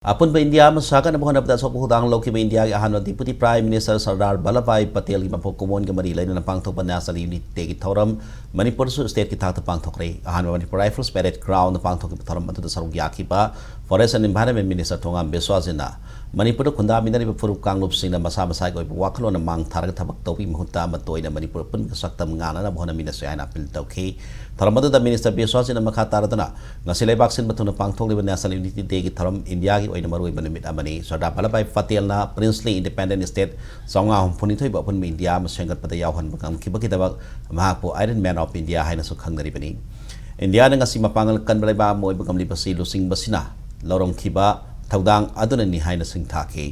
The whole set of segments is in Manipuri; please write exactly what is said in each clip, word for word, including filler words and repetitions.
ꯑꯄꯨꯟꯕ ꯏꯟꯗꯤꯌꯥ ꯑꯃ ꯁꯥꯒꯠꯅꯕ ꯍꯣꯠꯅꯕꯗ ꯑꯆꯧꯕ ꯊꯧꯗꯥꯡ ꯂꯧꯈꯤꯕ ꯏꯟꯗꯤꯌꯥꯒꯤ ꯑꯍꯥꯟꯕ Deputy Prime Minister ꯁꯔꯗꯥꯔ ꯚꯜꯂꯚ ꯚꯥꯏ ꯄꯇꯦꯜꯒꯤ ꯃꯄꯣꯛ ꯀꯨꯝꯑꯣꯟꯒ ꯃꯔꯤ ꯂꯩꯅꯅ ꯄꯥꯡꯊꯣꯛꯄ National Unity Dayꯒꯤ ꯊꯧꯔꯝ ꯃꯅꯤꯄꯨꯔꯗꯁꯨ stateꯀꯤ ꯊꯥꯛꯇ ꯄꯥꯡꯊꯣꯛꯈ꯭ꯔꯦ꯫ ꯑꯍꯥꯟꯕ ꯃꯅꯤꯄꯨꯔ Rifles Parade Groundꯗ ꯄꯥꯡꯊꯣꯛꯈꯤꯕ ꯊꯧꯔꯝ ꯑꯗꯨꯗ ꯁꯔꯨꯛ ꯌꯥꯈꯤꯕ Forest and Environment Minister ꯊꯣꯉꯥꯝ ꯕꯤꯁ꯭ꯋꯥꯁꯖꯤꯠꯅ ꯃꯅꯤꯄꯨꯔꯗ ꯈꯨꯟꯗꯥꯃꯤꯟꯅꯔꯤꯕ ꯐꯨꯔꯨꯞ ꯀꯥꯡꯂꯨꯞꯁꯤꯡꯅ ꯃꯁꯥ ꯃꯁꯥꯒꯤ ꯑꯣꯏꯕ ꯋꯥꯈꯜꯂꯣꯟꯅ ꯃꯥꯡ ꯊꯥꯔꯒ ꯊꯕꯛ ꯇꯧꯕꯒꯤ ꯃꯍꯨꯠꯇ ꯑꯃꯠꯇ ꯑꯣꯏꯅ ꯃꯅꯤꯄꯨꯔ ꯑꯄꯨꯟꯕꯒꯤ ꯁꯛꯇꯝ ꯉꯥꯛꯅꯅꯕ ꯍꯣꯠꯅꯃꯤꯟꯅꯁꯤ ꯍꯥꯏꯅ appeal ꯇꯧꯈꯤ꯫ ꯊꯧꯔꯝ ꯑꯗꯨꯗ Minister ꯕꯤꯁ꯭ꯋꯥꯁꯖꯤꯠꯅ ꯃꯈꯥ ꯇꯥꯔꯗꯨꯅ ꯉꯁꯤ ꯂꯩꯕꯥꯛ ꯁꯤꯟꯕ ꯊꯨꯡꯅ ꯄꯥꯡꯊꯣꯛꯂꯤꯕ National Unity Dayꯒꯤ ꯊꯧꯔꯝ ꯏꯟꯗꯤꯌꯥꯒꯤ ꯑꯣꯏꯅ ꯃꯔꯨꯑꯣꯏꯕ ꯅꯨꯃꯤꯠ ꯑꯃꯅꯤ꯫ ꯁꯔꯗꯥꯔ ꯚꯜꯂꯚ ꯚꯥꯏ ꯄꯇꯦꯜꯅ Princely Independent State ꯆꯥꯝꯃꯉꯥ ꯍꯨꯝꯐꯨꯅꯤꯊꯣꯏꯕꯨ ꯑꯄꯨꯟꯕ ꯏꯟꯗꯤꯌꯥ ꯑꯃ ꯁꯦꯝꯒꯠꯄꯗ ꯌꯥꯎꯍꯟꯕ ꯉꯝꯈꯤꯕꯒꯤꯗꯃꯛ ꯃꯍꯥꯛꯄꯨ Iron Man of India ꯍꯥꯏꯅꯁꯨ ꯈꯪꯅꯔꯤꯕꯅꯤ꯫ ꯏꯟꯗꯤꯌꯥꯅ ꯉꯁꯤ ꯃꯄꯥꯡꯒꯜ ꯀꯟꯕ ꯂꯩꯕꯥꯛ ꯑꯃ ꯑꯣꯏꯕ ꯉꯝꯂꯤꯕꯁꯤ ꯂꯨꯆꯤꯡꯕꯁꯤꯅ ꯂꯧꯔꯝꯈꯤꯕ ꯊꯧꯗꯥꯡ ꯑꯗꯨꯅꯅꯤ ꯍꯥꯏꯅ ꯁꯤꯡꯊꯥꯈꯤ꯫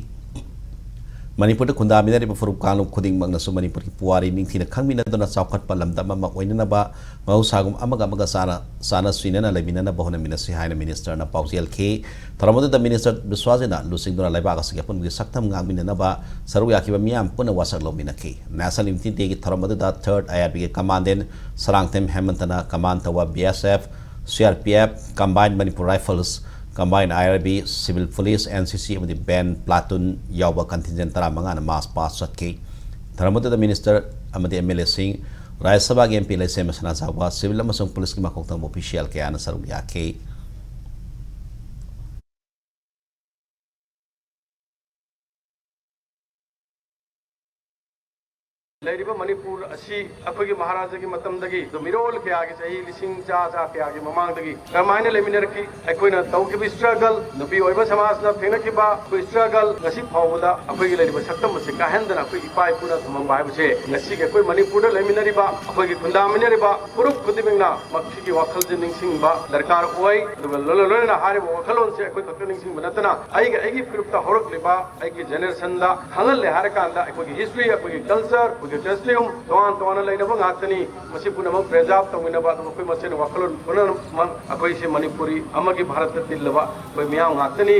ꯃꯅꯤꯄꯨꯔꯗ ꯈꯨꯟꯗꯥꯃꯤꯟꯅꯔꯤꯕ ꯐꯨꯔꯨꯞ ꯀꯥꯡꯂꯨꯞ ꯈꯨꯗꯤꯡꯃꯛꯅꯁꯨ ꯃꯅꯤꯄꯨꯔꯒꯤ ꯄꯨꯋꯥꯔꯤ ꯅꯤꯡꯊꯤꯅ ꯈꯪꯃꯤꯟꯅꯗꯨꯅ ꯆꯥꯎꯈꯠꯄ ꯂꯝꯗꯝ ꯑꯃ ꯑꯣꯏꯅꯅꯕ ꯃꯍꯧꯁꯥꯒꯨꯝ ꯑꯃꯒ ꯑꯃꯒ ꯆꯥꯅ, ꯆꯥꯅ ꯁꯨꯏꯅꯅ ꯂꯩꯃꯤꯟꯅꯅꯕ ꯍꯣꯠꯅꯃꯤꯟꯅꯁꯤ ꯍꯥꯏꯅ Ministerꯅ ꯄꯥꯎꯖꯦꯜꯈꯤ꯫ ꯊꯧꯔꯝ ꯑꯗꯨꯗ Minister ꯕꯤꯁ꯭ꯋꯥꯁꯖꯤꯠꯅ ꯂꯨꯆꯤꯡꯗꯨꯅ ꯂꯩꯕꯥꯛ ꯑꯁꯤꯒꯤ ꯑꯄꯨꯟꯕꯒꯤ ꯁꯛꯇꯝ ꯉꯥꯛꯃꯤꯟꯅꯅꯕ ꯁꯔꯨꯛ ꯌꯥꯈꯤꯕ ꯃꯤꯌꯥꯝ ꯄꯨꯟꯅ ꯋꯥꯁꯛ ꯂꯧꯃꯤꯟꯅꯈꯤ꯫ National Unity Dayꯒꯤ ꯊꯧꯔꯝ ꯑꯗꯨꯗ Third IRBꯒꯤ Commandant ꯁꯔꯥꯡꯊꯦꯝ ꯍꯦꯃꯟꯇꯅ command ꯇꯧꯕ BSF, CRPF, Combined Manipur Rifles, Combined IRB, Civil Police, NCC ꯑꯃꯗꯤ Band Platoon ꯌꯥꯎꯕ contingent ꯇꯔꯥꯃꯉꯥꯅ march past ꯆꯠꯈꯤ꯫ ꯊꯧꯔꯝ ꯑꯗꯨꯗ Minister ꯑꯃꯗꯤ MLAꯁꯤꯡ, ꯔꯥꯖ꯭ꯌ ꯁꯚꯥꯒꯤ MP ꯂꯩꯁꯦꯝꯕ ꯁꯅꯥꯖꯥꯎꯕ, civil ꯑꯃꯁꯨꯡ ꯄꯨꯂꯤꯁꯀꯤ ꯃꯀꯣꯛ ꯊꯣꯡꯕ official ꯀꯌꯥꯅ ꯁꯔꯨꯛ ꯌꯥꯈꯤ꯫ ꯂꯩꯔꯤꯕ ꯃꯅꯤꯄꯨꯔ ꯑꯁꯤ ꯑꯩꯈꯣꯏꯒꯤ ꯃꯍꯥꯔꯥꯖꯥꯒꯤ ꯃꯇꯝꯗꯒꯤ, ꯑꯗꯨ ꯃꯤꯔꯣꯜ ꯀꯌꯥꯒꯤ ꯆꯍꯤ ꯂꯤꯁꯤꯡ ꯆꯥ ꯆꯥ ꯀꯌꯥꯒꯤ ꯃꯃꯥꯡꯗꯒꯤ ꯀꯔꯝꯍꯥꯏꯅ ꯂꯩꯃꯤꯟꯅꯔꯛꯈꯤ, ꯑꯩꯈꯣꯏꯅ ꯇꯧꯈꯤꯕ struggle, ꯅꯨꯄꯤ ꯑꯣꯏꯕ ꯁꯃꯥꯖꯅ ꯊꯦꯡꯅꯈꯤꯕ ꯑꯩꯈꯣꯏ struggle, ꯉꯁꯤ ꯐꯥꯎꯕꯗ ꯑꯩꯈꯣꯏꯒꯤ ꯂꯩꯔꯤꯕ ꯁꯛꯇꯝ ꯑꯁꯤ ꯀꯥꯏꯍꯟꯗꯅ ꯑꯩꯈꯣꯏ ꯏꯄꯥ ꯏꯄꯨꯅ ꯊꯝꯃꯝꯕ ꯍꯥꯏꯕꯁꯦ, ꯉꯁꯤꯒꯤ ꯑꯩꯈꯣꯏ ꯃꯅꯤꯄꯨꯔꯗ ꯂꯩꯃꯤꯟꯅꯔꯤꯕ, ꯑꯩꯈꯣꯏꯒꯤ ꯈꯨꯟꯗꯥꯃꯤꯟꯅꯔꯤꯕ ꯐꯨꯔꯨꯞ ꯈꯨꯗꯤꯡꯃꯛꯅ ꯃꯁꯤꯒꯤ ꯋꯥꯈꯜꯁꯦ ꯅꯤꯡꯁꯤꯡꯕ ꯗꯔꯀꯥꯔ ꯑꯣꯏ꯫ ꯑꯗꯨꯒ ꯂꯣꯏꯅ ꯂꯣꯏꯅꯅ ꯍꯥꯏꯔꯤꯕ ꯋꯥꯈꯜꯂꯣꯟꯁꯦ ꯑꯩꯈꯣꯏ ꯈꯛꯇ ꯅꯤꯡꯁꯤꯡꯕ ꯅꯠꯇꯅ, ꯑꯩꯒ ꯑꯩꯒꯤ ꯐꯨꯔꯨꯞꯇ ꯍꯧꯔꯛꯂꯤꯕ ꯑꯩꯒꯤ generationꯗ ꯈꯪꯍꯜꯂꯦ ꯍꯥꯏꯔꯀꯥꯟꯗ, ꯑꯩꯈꯣꯏꯒꯤ history, ꯑꯩꯈꯣꯏꯒꯤ culture, ꯑꯩꯈꯣꯏꯒꯤ costume ꯇꯣꯉꯥꯟ ꯇꯣꯉꯥꯟꯅ ꯂꯩꯅꯕ ꯉꯥꯛꯇꯅꯤ꯫ ꯃꯁꯤ ꯄꯨꯝꯅꯃꯛ preserve ꯇꯧꯃꯤꯟꯅꯕ, ꯑꯗꯨꯒ ꯑꯩꯈꯣꯏ ꯃꯁꯦꯟ ꯋꯥꯈꯜꯂꯣꯟ ꯄꯨꯝꯅꯃꯛ ꯑꯩꯈꯣꯏꯁꯦ ꯃꯅꯤꯄꯨꯔꯤ ꯑꯃꯒꯤ ꯚꯥꯔꯠꯇ ꯇꯤꯜꯂꯕ ꯑꯩꯈꯣꯏ ꯃꯤꯌꯥꯝ ꯉꯥꯛꯇꯅꯤ꯫